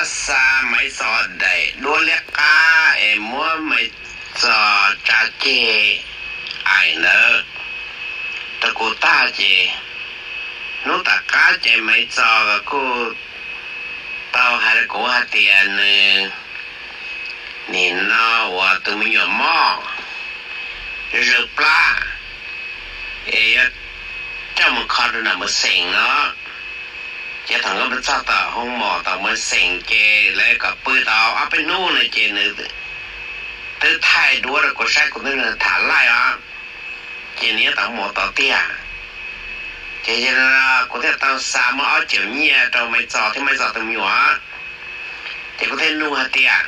xa Maiv Txos daim duab liab qab es muab Maiv Txos tsa ceg aim ntawd rau kuv tag ces hnub tom qab ces Maiv Txos kuj tau hais rau kuv hais tias nws nim no uas tus me nyuam mob zawg plab es yuav coj mus kho rau nram Mawv Xeem no. Ces thaum nkawd mus txog tom hoo mom tom Mawv Xeem ces lawv kom pw tau ob peb hnub no ces nws twb thaij duab rau kuv saib, kuv twb tham laij os, ces nws nyob tom hoo mom tod tiag. Ces yog li no kuv thiaj tau xa muab ob caum nyiaj rau Maiv Txos thiab Maiv Txos tus me nyuam. Ces kuv thiaj nug hais tias,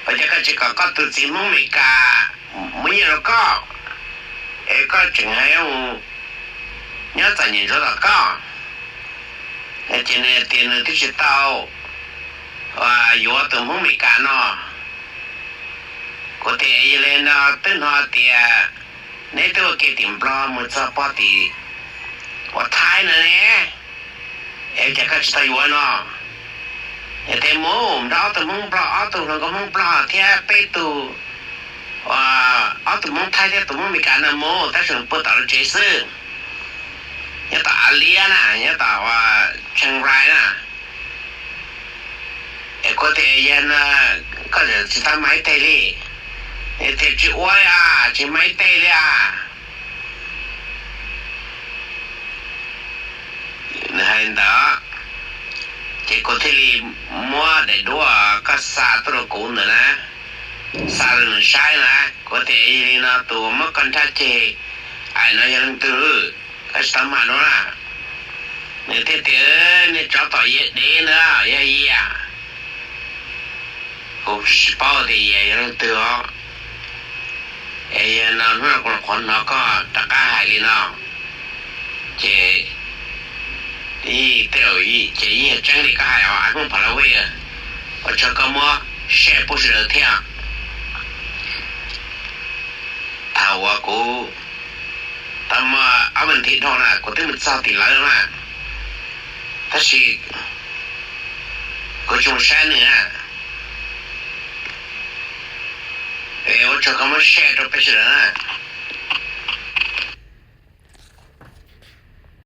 ua cas koj tsis kom koj tus txiv Hmoob Meskas muab nyiaj rau koj, es koj tseem hais mus nyob txom nyem ntsuav tom koj? Ces nws tias nws twb tsis tau yuav tus Hmoob Meskas no. Kuv tias yog li no twb hnov tias neb twb ua ke tim Nplog mus txog pog tim uas Thaib no ne, es cas koj tsis tau yuav no? Es tias mus nrog ob tug Hmoob Nplog, ob tug hluas nkauj Hmoob Nplog thiab peb tug, ob tug Hmoob Thaib thiab tus Hmoob Meskas no mus, tab sis pw tom lawv tsev xwb, nyob tom Av Liab na, nyob tom Chiang Rai na. Es kuv tias yog no koj tsis tau hais teg li, es tias tsis ua li as, tsis hais teg li as. Nws hais li ntawd, ces kuv thiaj li muab daim duab koj xa tuaj rau kuv ntawd na, xa rau nws saib na. Kuv tias yog li no tus muab koj nrhab ceg aim no yog leej twg, koj tsis tau hais dua na? Nws thiaj tias niag tsov tom yav dev ntawd yog Yias. Kuv tsis paub tias Yias yog leej twg os. Es yog no hnub no kuv los qhuav hnov koj rov qab hais li no, ces tej zaum ces yeej yog tseeb li koj hais os, Hmoob Pha La Vej. Ua tsaug koj muab share pub sawv daws thiab. Thaum uas kuv tau muaj ob vas thiv dhau na, kuv twb mus txog tim lawv na, tab sis kuv tsis mus saib nws na. Es ua tsaug koj muab share rau peb sawv daws na.